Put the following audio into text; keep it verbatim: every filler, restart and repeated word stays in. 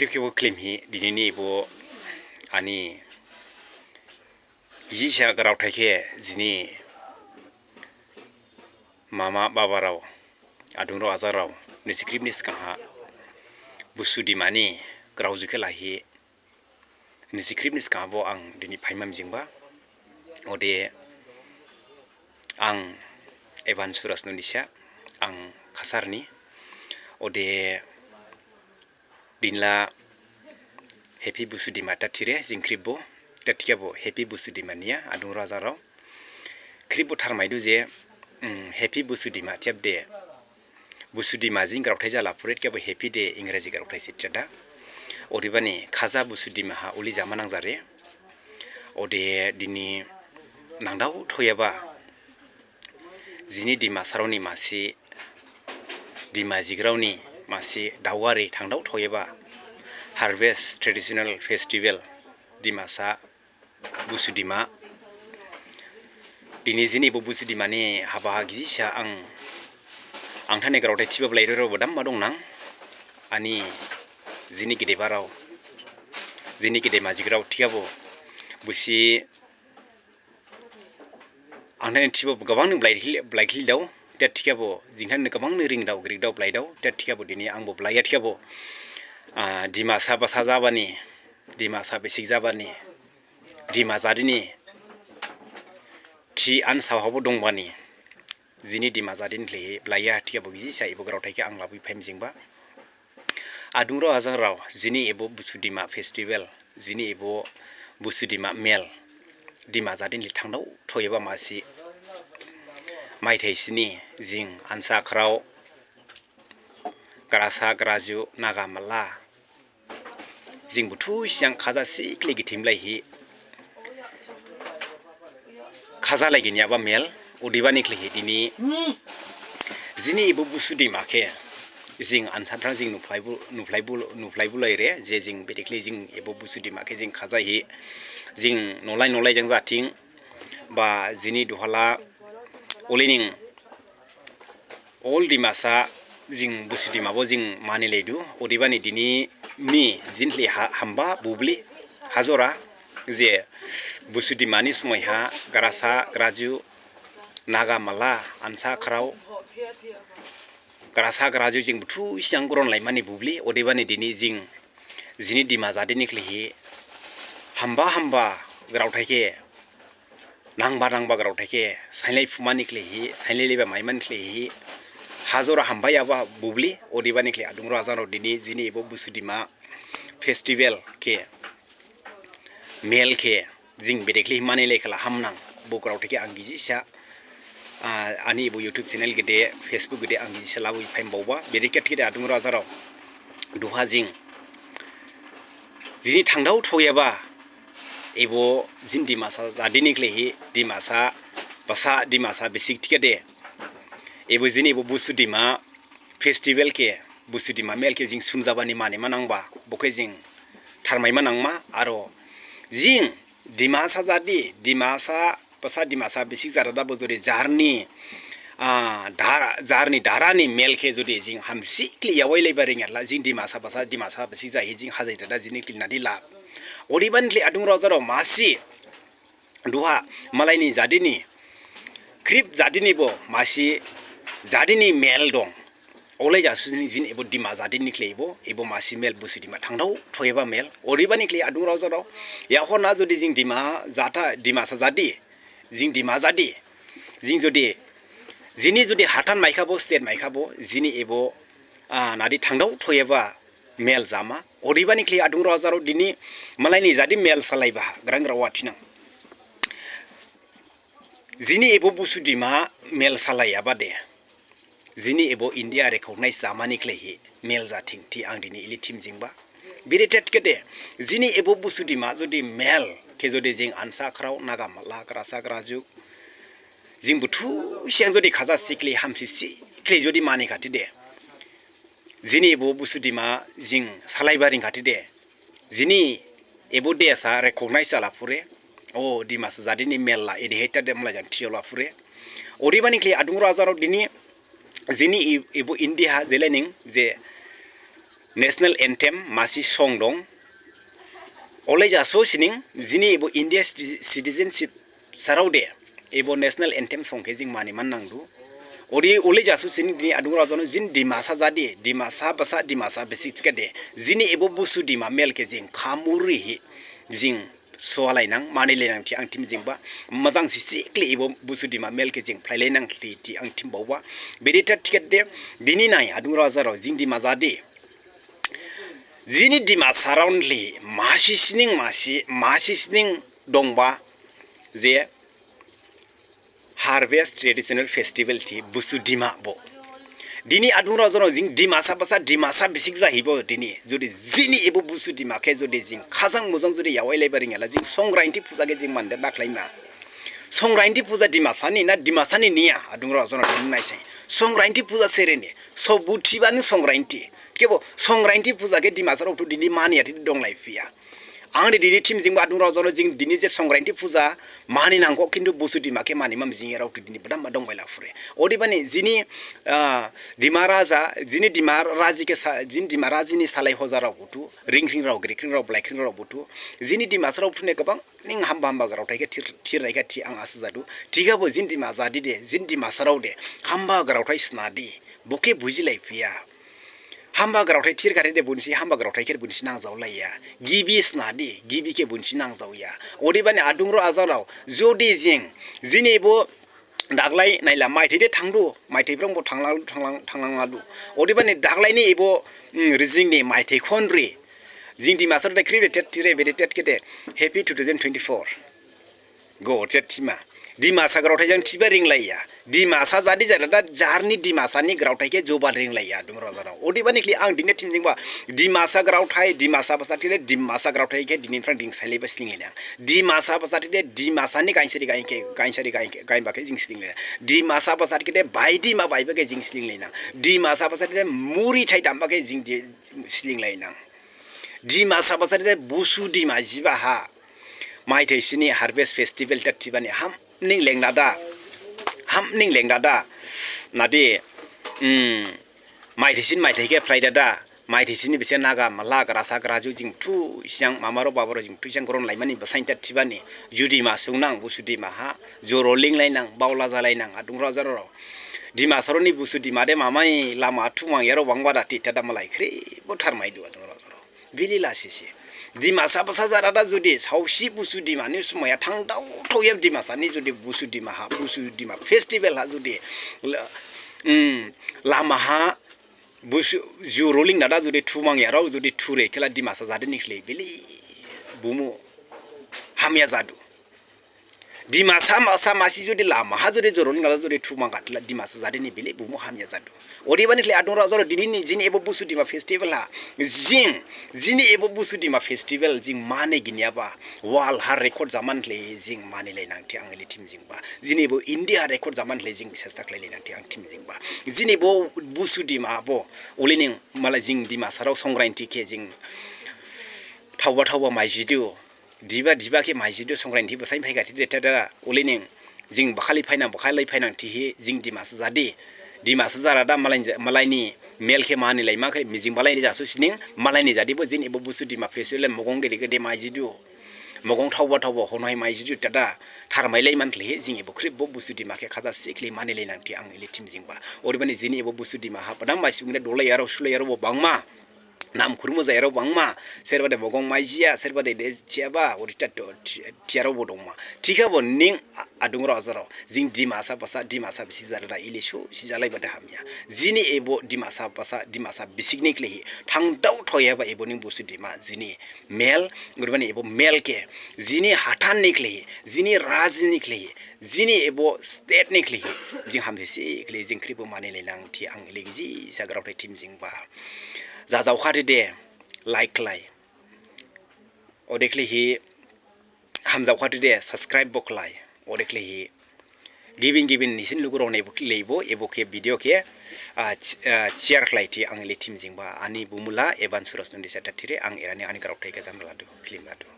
Khrip khebo khlimhi dinini ebo ani gijisa graothai khe jini mama babarao, adungrao ajangrao, nisi khrip ni sgangha Busu Dimani graoju khe lahi nisi khrip ni sgangha bo ang dini phaima mijingba. Ode ang Evan Suraj Nunisa, ang Khasarni. Ode dinla Happy Busu Dima ta thire jing khripbo, ta thikhabo Happy Busu Dima niya adungrao ajangrao. Khripbo tharmaidu je, um, Happy Busu Dima thiyabde Busu Dima jing graothai jala phure thikhabo Happy de Ingraji graothai se thiyada. Odebani khaja Busu Dima ha uli jama nangjare. Ode dini nangdao thoyaba jini Dimasaraoni masi, Dima jigraoni masi daogari thangdao thoyaba Harvest Traditional Festival Dimasa Busu Dima. Dini jini ebo Busu Dimani habaha gijisa ang, ang thane graothai thiba blairao bo damma dongnang. Ani jini gedebarao, jini gedema jigrao thikhabo busi ang thane thiba gabang ni blai, blaikhli dao, ta thikhabo jing thane gabang ni ringdao, grikdao, blaidao, ta thikhabo dini angbo blaiya thikhabo, ah, Dimasa basa jabani, Dimasa bisik jabani, Dima jadini thi ansao habo dongbani, jini Dima jadini khlaihi blaiya thikhabo gijisa ebo graothai khe ang labu phai mijingba. Adungrao ajangrao, jini ebo Busu Dima festival, jini ebo Busu Dima mel, Dima jadini khlaihi thangdao thoyaba masi maithai sini jing ansa khrao, grasa graju, naga mala, jing buthu siyang khaja sikli githim laihi khaja laiginyaba mel, odebani khlaihi dini jini ebo Busu Dima khe jing ansa thrang jing nuphlaibu, nuphlaibu, nuphlaibu laire, je jing bedekhlai jing ebo Busu Dima khe jing khajahi, jing nolai nolai jang jathing, ba jini duhala ulining All Dimasa, jing Busu Dimabo jing manilaidu, odebani dini mi jini khlaihi ha-, hamba bubli hajora, je Busu Dimani somoi ha grasa graju, naga mala, ansa khrao, grasa graju jing buthu siyang gronlaimani bubli, odebani dini jing jini Dima jadini khlaihi hamba hamba graothai khe nangba nangba graothai khe sainlai phumani khlaihi, sainlai laiba maimani khlaihi, hajora hambayaba bubli, odebani khlaihi adungrao ajangrao dini jini ebo Busu Dima festival khe, mel khe, jing bedekhlai mani lai khala hamnang, bo graothai khe ang gijisa, ah, ani ebo YouTube channel gede, Facebook gede ang gijisa labu phaima baoba, bedekhe thikhade adungrao ajangrao, duha jing jini thangdao thoyaba, ebo jini Dimasa jadini khlaihi, Dimasa basa, Dimasa bisik thikhade, ebo jini ebo Busu Dima festival khe, Busu Dima mel khe jing sunjabani mani manangba, bokhe jing tharmai manangma, aro jing Dimasa jadi, Dimasa basa, Dimasa bisik jadada bo jodi jarni, ah, dara, jarni darani mel khe jodi jing hamsi khlaihi yawai laiba ringyala, jing Dimasa basa, Dimasa bisik jahi jing hajai dada jini khlaihi nadi la. Odebani khlaihi adungrao ajangrao masi, duha malaini jadini, khrip jadinibo masi jadini mel dong. Olai jasu jini, jini ebo Dima jadini khlaihi ebo, ebo masi mel Busu Dima thangdao thoyaba mel. Odebani khlaihi adungrao ajangrao, yaohon ha jodi jing Dima jada, Dimasa jadi, jing Dima jadi, jing jodi, jini jodi hathan maikhabo, state maikhabo, jini ebo, ah, nadi thangdao thoyaba mel jama. Odebani khlaihi adungrao ajangrao dini malaini jadi mel salaiba grang grao wa thinang. Jini ebo Busu Dima mel salaiyaba de, jini ebo India recognize jamani khlaihi mel jathing thi ang dini ili thim jingba. Biri thikhade, jini ebo Busu Dima jodi mel khe jodi jing ansa khrao, naga mala, grasa graju, jing buthu siyang jodi khaja sikli hamsi sikli jodi mani khathide, jini ebo Busu Dima jing salaiba ring khathide, jini ebo desa recognize jala phure, o Dimasa jadini mel la edehe thade mlai jang thiyola phure. Odebani khlaihi adungrao ajangrao dini jini e-, ebo India ha jelaining je National anthem masi song dong. Olei jaso sining jini ebo India citi-, citizenship sarao de ebo national anthem song khe jing mani man nangdu. Ode olei jaso sining dini adung rajano jini Dimasa jadi, Dimasa basa, Dimasa bisik thikhade, jini ebo Busu Dima mel khe jing khamuri hi jing soalainang, manilainang thi ang thim jingba. Majang sisi khle ebo Busu Dima mel khe jing phlailainang thi, thi ang thim baoba. Bede thikhade, dini nai adung rajarao jing Dima jadi. Jini Dimasarao nli masi sining masi, masi sining dongba je harvest traditional festival thi Busu Dima bo. Dini adung rajarao jing Dimasa basa, Dimasa bisik jahibo dini. Jodi jini ebo Busu Dima khe jodi jing khajang mujang jodi yawailaiba ringyala jing Songkrainti puja khe jing mande dakhlaima. Songkrainti puja Dimasani na Dimasani niya adung rajarao dini naisai. Songkrainti puja sereni. Sobu thibani Songkrainti. Khebo Songkrainti puja khe Dimasarao thu dini maniya thi donglaiphiya. Ang de dini thim jingba adung rajarao jing dini je Songkrainti puja mani nangkho kintu Busu Dima khe mani ma mijingyarao thu dini badam ma dongbailaphure. Odebani jini, ah, Dima raja, jini Dima raji khe sa-, jini Dima rajini salai hojarao buthu, ringkhringrao, grikhringrao, blaikhringrao buthu, jini Dimasarao buthu ne gabang ning hamba hamba graothai khe thir, thirnai khe thi ang asa jadu. Thikhabo jini Dima jadi de, jini Dimasarao de, hamba graothai snadi, bo khe bujilaiphiya. Hamba graothai thir khade de bonsi hamba graothai khe bonsi nangjaolaiya. Gibi snadi, gibi khe bonsi nangjaoya. Odebani adung rajarao, jodi jing, jini ebo daglai naila maithai de thangdu, maithai phrang bo thanglang, thanglang, thanglangladu. Odebani daglaini ebo, mm, rijingni maithai khonri. Jing Dimasarao de khrip de tet thire, bede tet khede, happy two thousand twenty-four. Go, thiya thima. Dimasa graothai jang thiba ringlaiya. Dimasa jadi jadada jarni Dimasani graothai khe joba ringlaiya, adung rajarao. Odebani khlaihi ang dini thim jingba, Dimasa graothai, Dimasa basa thide, Dimasa graothai khe dini phrang dingsailaiba slinglainang. Dimasa basa thide, Dimasani gainsari gain khe, gainsari gain khe, gainba khe jing slinglainang. Dimasa basa thide, baidima baiba khe jing slinglainang. Dimasa basa thide, muri thai damba khe jing di-, slinglainang. Dimasa basa thide, Busu Dima jiba ha. Maithai sini harvest festival ta thibani hamning lengdada. Hamning lengdada. Nadi, mm, maithai sini maithai khe phlaidada. Maithai sini bese naga, mala, grasa, graju, jing thu, siang, mamarao, babarao, jing thu, siang, goron laimani, basain ta thibani. Judi ma sungnang, Busu Dima ha. Joro linglainang, baola jalainang, adung rajarao. Dimasarao ni Busu Dima de mamai, lama thumang yarao bangba da thi thada malai khri, bo tharmaidu, adung rajarao. Bili lasisi. Dimasa basa jadada judi, saosi Busu Dima ni sumaya thangdao thaoya Dimasa ni judi Busu Dima ha, Busu Dima festival ha judi, la-, mm, lama ha, Busu, ju rolling dada judi thumang yarao judi thure khela Dimasa jadi ni khlaihi bili bumu hamya jadu. Dimasa ma-, sa masi judi lama ha judi joroni gala judi thumang gatla Dimasa jadi ni bili bumu hamya jadu. Odebani khlaihi adung rajarao dini ni jini ebo Busu Dima festival ha. Jing, jini ebo Busu Dima festival jing mane ginyaba. World ha record jaman khlaihi jing manilainang thi ang ili thim jingba. Jini ebo India ha record jaman khlaihi jing sesta khlailainang thi ang thim jingba. Jini ebo Busu Dima bo. Ulining mala jing Dimasarao Songkrainti khe jing thaoba thaoba maijidu. Diba, diba khe maijidu Songkrainti basain phaikha thi de thada, ulining, jing bakhali phainang, bakhali phainang thihi, jing Dimasa jadi. Dimasa jadada malai, malaini mel khe manilaima khe, mijing balai ni jasu sining, malaini jadi bo jini ebo Busu Dima festival mogong gede gede maijidu. Mogong thaoba thaoba honohai maijidu thada, tharmailaiman khlaihi, jing ebo khrip bo Busu Dima khe khaja si khlaihi manilainang thi ang ili thim jingba. Odebani jini ebo Busu Dima ha, padam masi ungde dolai yarao sulai yarao bo bangma. Nam khurmu jayarao bangma, serba de bogong maijiya, serba de de thiyaba, ori ta do thi-, thiyarao bo dongma. Thikhabo ning a-, adung rajarao, jing Dimasa basa, Dimasa bisik jadada ili su, si jalaiba de hamya. Jini ebo Dimasa basa, Dimasa bisik ni khlaihi, thangdao thaoyaba ebo ning Busu Dima, jini mel, guribani ebo mel khe, jini hathan ni khlaihi, jini raji ni khlaihi, jini ebo state ni khlaihi, jing hamsisi khlaihi, jing khrip bo manilainang thi ang ili gijisa graothai thim jingba. Jajaokha thi de, like khlai. Ode khlaihi, hamjaokha thi de, subscribe bo khlai. Ode khlaihi, gibin gibin nisin lugurao ne bo khlaibo, ebo khe video khe, ah, ch-, ah, share khlai thi ang ili thim jingba. Ani bumula, Evan Suraj Nunisa ta thire, ang erani ani graothai khe jamladu, khlimladu.